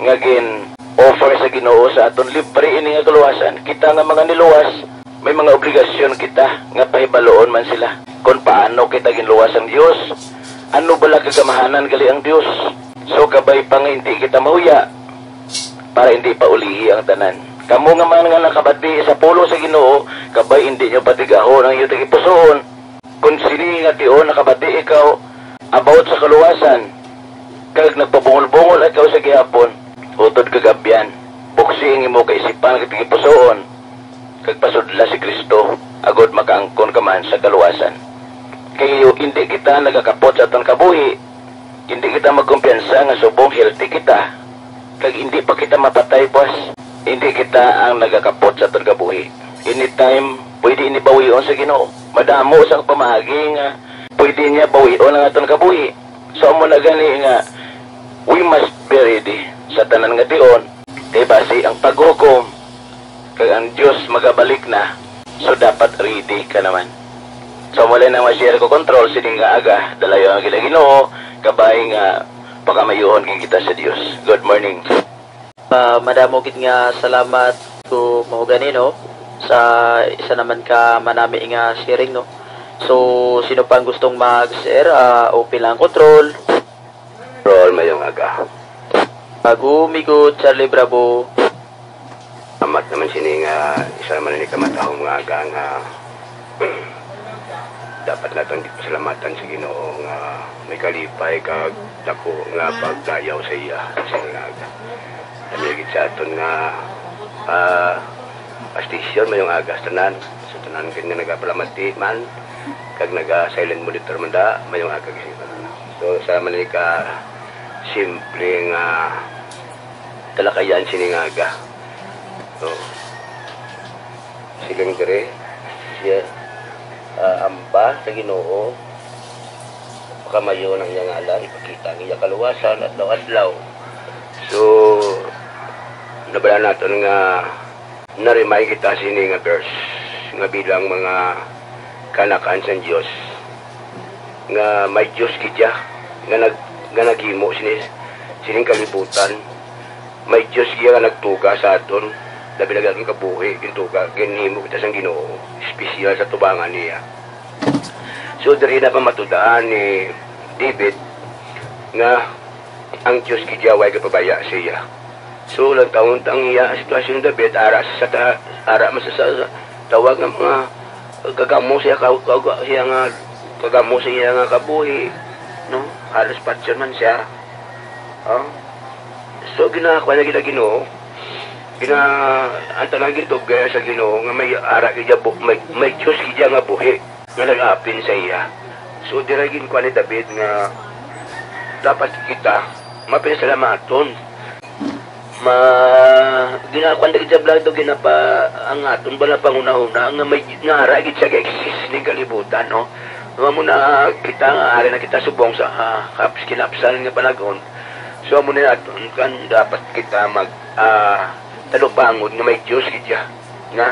nga gin-offer sa Ginoo sa aton. Libre ini nga kaluwasan. Kita nga mga niluwas, may mga obligasyon kita nga pahibaluon man sila kon paano kita ginluwas sang Dios. Ano bala ka gamhanan gali ang Dios? So, kabay pa nga hindi kita mahuya, para hindi pa ulihi ang tanan. Kamo nga man nga nakabati sa pulong sa Ginoo, kabay hindi nyo patigahon ang inyo tagipusoon. Kon sini nga tion nakabati ikaw about sa kaluwasan, kag nagpabungol-bungol ikaw sa gihapon, utod kag abyan, buksi ang imo kaisipan kag tagipusoon, kag pasudla si Cristo, agod makaangkon ka man sa kaluwasan. Kay hindi kita nagakapot sa aton kabuhi, hindi kita magkumpiyansa nga subong healthy kita, kag hindi pa kita mapatay buas. Hindi kita ang nagakapot sa aton kabuhi. Anytime, pwede ini bawion sa Ginoo. Madamo sang pamaagi nga pwede niya bawion ang aton kabuhi. So, amo na gani nga we must be ready sa tanan nga tion. Kay basi ang paghukom kag ang Dios magabalik na, so dapat ready ka naman. So, muli na ma-share ko, Control, sini nga aga, dalayo ang gila Ginoo, kabay nga pakamayuhon gid kita sa Dios. Good morning. Ah, madamo gid nga salamat ko mao gani, no, sa isa naman ka manami nga sharing, no. So, sino pa ang gustong mag-share? Ah, open lang, Control. Control, mayong aga. Bago mi ko, Charlie Bravo. Amat naman sini nga isa man ni kamatahong nga aga nga dapat naton pasalamatan sa Ginoo nga may kalipay kag dako nga pagdayaw sa iya sa nga aga. Kami gid sa aton nga, ah, station, mayong aga sa tanan. Sa tanan gid nga nagapalamati man kag naga-silent monitor man da, mayong aga gid sa tanan. So, sa man ni ka simple nga talakayan sini nga aga. So, siling diri, siya, ah, amba sa Ginoo, pakamayo ang iya ngalan, ipakita ang iya kaluwasan adlaw-adlaw. So, nabala naton nga narimay kita sini nga verse nga bilang mga kanakan sang Dios, nga may Dios gid siya nga nag-, nga naghimo sini, sining kalibutan. May Dios gid nga nagtuga sa aton, labi na gid aton kabuhi, gintuga, ginhimo kita sang Ginoo, espesyal sa tubangan niya. So, diri na pamatudan ni David nga ang Dios gid way gapabaya siya. So, lantawon ta ang iya sitwasyon, David, ara sa ta-, ara man sa, sa tawag nga mga kagamo siya ka, ka, siya nga kagamo siya nga kabuhi, no? Halos patyon man siya. Oh. So, ginakuha na gid ang Ginoo. Gina-, ang tanan gintugay sa Ginoo nga may ara gid siya bu-, may, may Dios gid siya nga buhi nga nag-apin sa iya. So, dira ginkuha ni David nga dapat kita mapasalamaton. Ma-, ginakuan gid sa vlog to, ginapa-, ang aton bala panghunahuna nga may, nga ara gid siya ga-exist ning kalibutan, no? Nga mo na kita nga ari na kita subong sa, ah, kaps-, kinapsan nga panahon. So, amo na aton kan dapat kita mag, ah, talupangod nga may Dios gid siya. Nga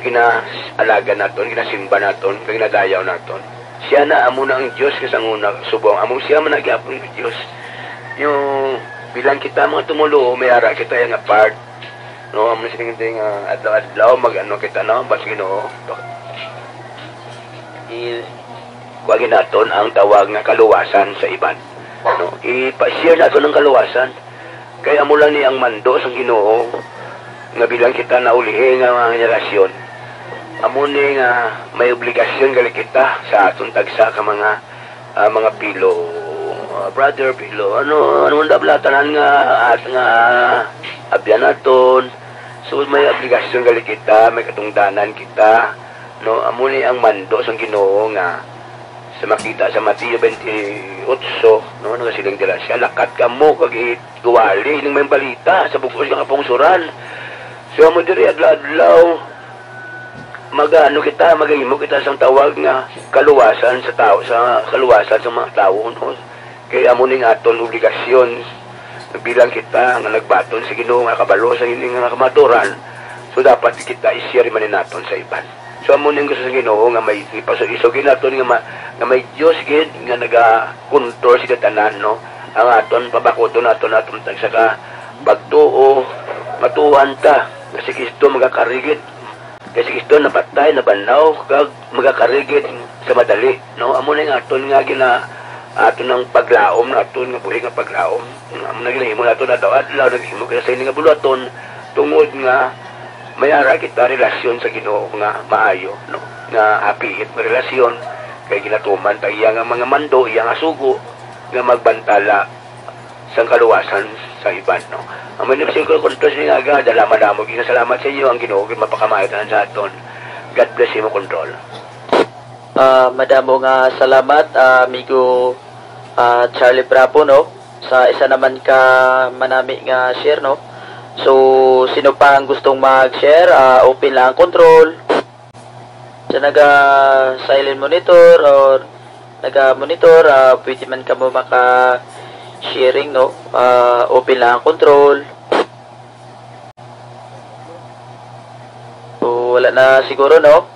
ginaalaga naton, ginasimba naton, kag ginadayaw naton. Siya na amo na ang Dios nga sanguna subong. Amo siya man na gyapon ang Dios. Yung bilang kita mga tumuluo, may ara kita yung nga part. No, amo sila nga adlaw-adlaw, mag-ano kita, no? Bas Ginoo. Bak-, i-, Tawagin naton ang tawag nga kaluwasan sa iban. No? Ipa-share naton ang kaluwasan. Kay amo lang ni ang mando sang Ginoo nga bilang kita naulihi nga mga henerasyon, amo ni nga may obligasyon gali kita sa aton tagsa ka mga, ah, mga Pilo, ah, brother Pilo, ano, ano man daw tanan nga, at nga abyan naton. So, may obligasyon gali kita, may katungdanan kita, no? Amo ni ang mando sang Ginoo nga sa makita sa Mateo twenty-eight, no, nagasiling dira siya, "Lakat kamo kag iguwali ining may balita sa bug-os nga kapungsoran." So, amo diri adlaw-adlaw, mag-ano kita, maghimo kita sang tawag nga kaluwasan sa tawo, sa kaluwasan sa mga tawo, no? Kay amo ning aton obligasyon bilang kita nga nagbaton sa Ginoo nga kabalo sa ini nga kamaturan. So, dapat kita i-share man naton sa iban. So, amo ning gusto sa Ginoo nga may ipasu-, isugi naton nga ma-, nga may Dios gid nga nagakontrol sa tanan, no? Ang aton pabakuton naton, aton tagsa ka pagtuo, matuohan ta nga si Kristo magakari gid. Kay si Kristo napatay, nabanhaw, kag magakari gid sa madali, no? Amo na yung aton nga gina-, aton ang paglaom naton nga buhi nga paglaom. Amo na ginahimo naton adlaw-adlaw, naghimo kita sa ini nga buluhaton tungod nga may ara kita relasyon sa Ginoo nga maayo, no? Nga hapiit nga relasyon, kay ginatuman ta iya nga mga mando, iya nga sugo nga magbantala sang kaluwasan sa iban, no? Amo ni, Mister Control, sa inyo nga aga, dala madamo gid nga salamat sa inyo. Ang Ginoo gid mapakamayo tanan sa aton. God bless imo, Control. Ah, madamo nga salamat, ah, amigo, ah, Charlie Bravo, no? Sa isa naman ka manami nga share, no? So, sino pa ang gustong mag-share? Ah, open lang ang Control. Sa naga-silent monitor or naga-monitor, ah, pwede man kamo maka-sharing, no? Ah, open lang ang Control. So, wala na siguro, no?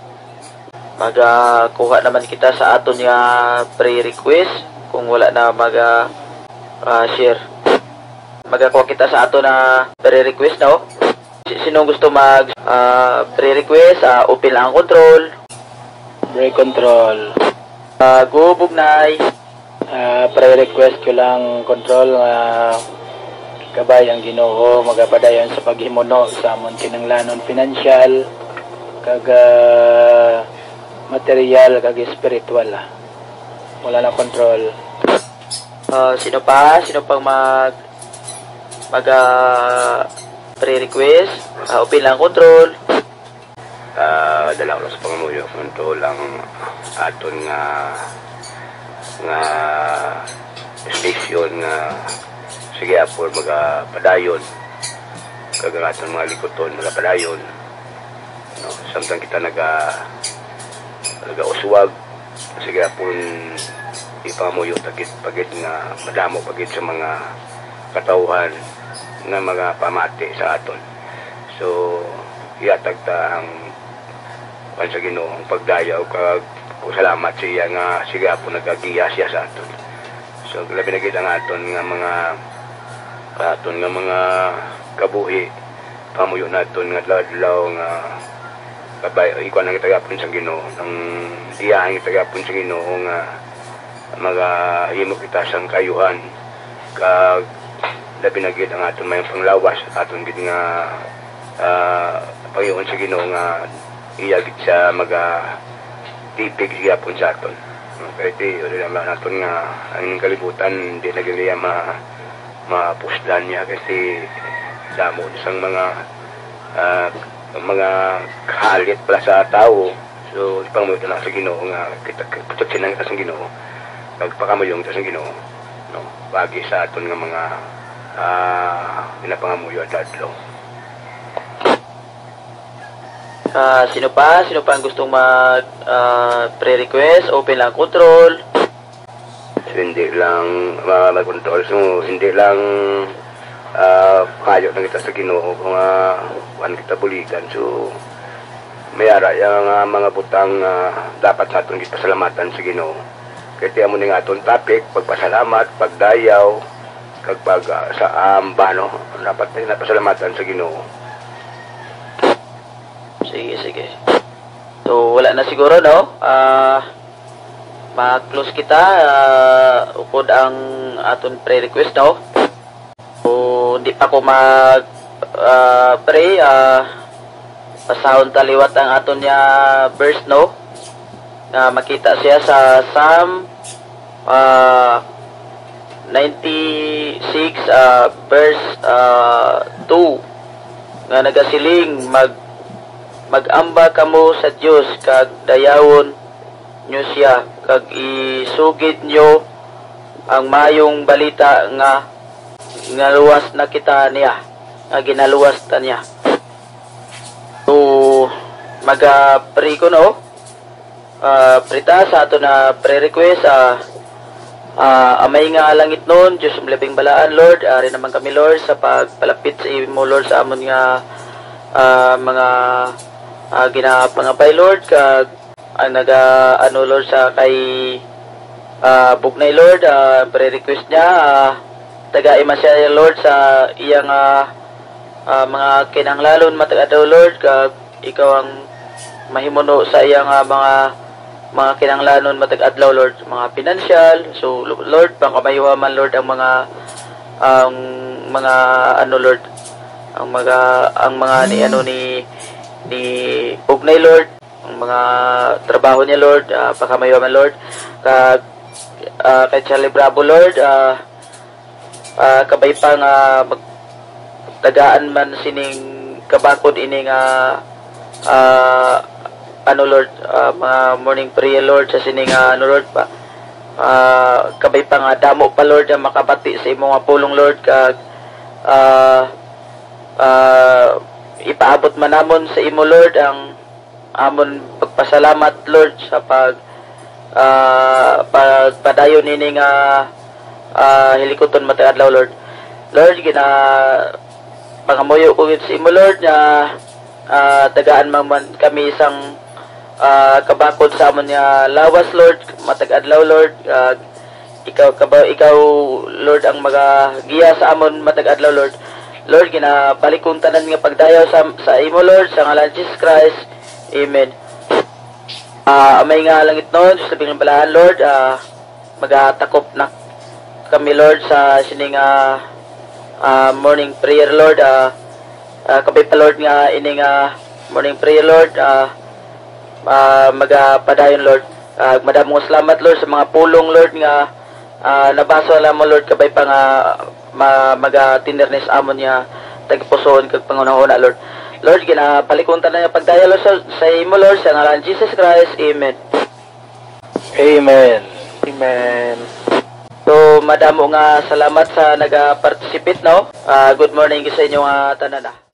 Magakuha naman kita sa aton nga prayer request kung wala na maga, ah, share. Magakuha kita sa aton na prayer request, no? Si-, sino ang gusto mag, ah, prayer request? Ah, open lang ang Control. Prayer Control. Ah, go, Bugnay. Ah, prayer request ko lang, Control, nga kabay ang Ginoo magapadayon sa paghimuno sa amon kinahanglanon financial, kag, ah, material, kag espiritual. Wala na, Control. Ah, sino pa? Sino pang mag, mag, ah, prayer request? Ah, open lang, Control. Ah, dala ko lang sa pangamuyo, Control, ang aton nga, nga station nga sige apor magapadayon, kag ang aton mga likuton magapadayon, no? Samtang kita naga, nagauswag, sige apon ipangamuyo ta gid, pa gid nga madamo pa gid sa mga katawhan nga magapamati sa aton. So, ihatag ta ang kuwan sa Ginoo, ang pagdayaw kag salamat sa iya nga sige apon nagagiya siya sa aton. So, labi na gid ang aton nga mga, aton nga mga kabuhi, pamuyo naton nga adlaw-adlaw nga kabay, ikuan ang itagapon sa Ginoo, ang diyahan itagapon sa Ginoo nga magahimo kita sang kaayuhan, kag labi na gid ang aton mayong panglawas, aton gid nga, ah, Panginoon sa Ginoo nga iya gid siya magatipig gihapon sa aton. Kay ti, wala naman naton nga ang kalibutan, di na gid niya ma-, mapuslan niya kasi damo sang mga, ah, mga kahalit pala sa tawo. So, ipangamuyo ta lang sa Ginoo nga kita, kita sinang kita sa Ginoo. Magpakamuyong ta sa Ginoo, no? Pagi sa aton nga mga, ah, ginapangamuyo adlaw-adlaw. Ah, sino pa? Sino pa ang gustong mag, ah, pre-request? Open lang Control. So, hindi lang, ah, mag-control. So, hindi lang, ah, kayo na kita sa Ginoo kung, ah, kuwan kita buligan. So, may ara yang, ah, mga butang, ah, dapat naton gipasalamatan sa Ginoo. Kay ti amo ni nga aton topic, pagpasalamat, pagdayaw, kag pag, ah, sa amba, no? Dapat na napasalamatan sa Ginoo. Sige, sige. So, wala na siguro, no? Ah, Ma-close kita, ah, ukod ang aton prayer request, no? So, di pa ko mag, ah, pray, ah, basahon ta liwat ang aton nga verse, no? Nga makita siya sa Psalm, ah, ninety-six, ah, verse, ah, two, nga nagasiling, "Mag-, mag-amba kamo sa Dios, kag dayawon nyo siya, kag isugid nyo ang maayong balita nga ginaluwas na kita niya, nga ginaluwas ta niya." So, maga-pray ko, no? Ah, pray ta sa ato na prayer request, ah, ah, Amay nga langitnon, Diyos ang labing balaan, Lord, ari naman kami, Lord, sa pagpalapit sa imo, Lord, sa amon nga, ah, mga, ah, ginapangabay, Lord, kag ang naga, ano, Lord, sa kay, ah, Bugnay, Lord, ah, prayer request niya, ah, tagai man siya, Lord, sa iyang, ah, ah, mga kinahanglanon matag adlaw, Lord, kag ikaw ang mahimuno sa iyang, ah, mga, mga kinahanglanon matag adlaw, Lord, mga financial. So, Lo-, Lord, pangkamaayuha man, Lord, ang mga, ang mga, ano, Lord, ang mga, ang mga ni, ano, ni, ni Bugnay, Lord, ang mga trabaho niya, Lord, ah, pangkamaayuha man, Lord, kag, ah, kay Charlie Bravo, Lord, ah, ah, kabay pa nga mag-, tagaan man sining kabakod ini nga, ah, ano, Lord, ah, mga morning prayer, Lord, sa sini nga, ano, Lord, pa, ah, kabay pa nga damo pa, Lord, ang makabati sa imo nga pulong, Lord, kag, ah, ah, ipaabot man namon sa imo, Lord, ang amon pagpasalamat, Lord, sa pag, ah, pagpadayon nini nga, ah, hilikuton matag adlaw, Lord. Lord, gina-, pangamuyo ko gid sa imo, Lord, nga, ah, tagaan man, man kami sang, ah, kabakod sa amon nga lawas, Lord, matag adlaw, Lord. Ah, ikaw, kabaw, ikaw, Lord, ang magagiya sa amon matag adlaw, Lord. Lord, ginabalik kong tanan nga pagdayaw sa, sa imo, Lord, sa ngalan ni Jesus Christ. Amen. Ah, Amay nga langitnon, Diyos labing balaan, Lord, ah, magatakop na kami, Lord, sa sining, ah, ah, morning prayer, Lord. Ah, ah, kabay pa, Lord, nga ini nga morning prayer, Lord, ah, ah, magapadayon, Lord. Ah, madamo nga salamat, Lord, sa mga pulong, Lord, nga, ah, nabasa namo, Lord, kabay pa nga ma-, maga-tender ni sa amon nga tagipusoon kag panghunahuna, Lord. Lord, ginapalikon ta na nga pagdayalo sa, sa imo, Lord, sa ngalan ni Jesus Christ. Amen. Amen. Amen. So, madamo nga salamat sa naga-participate, no? Ah, good morning sa inyo nga tanan, ah.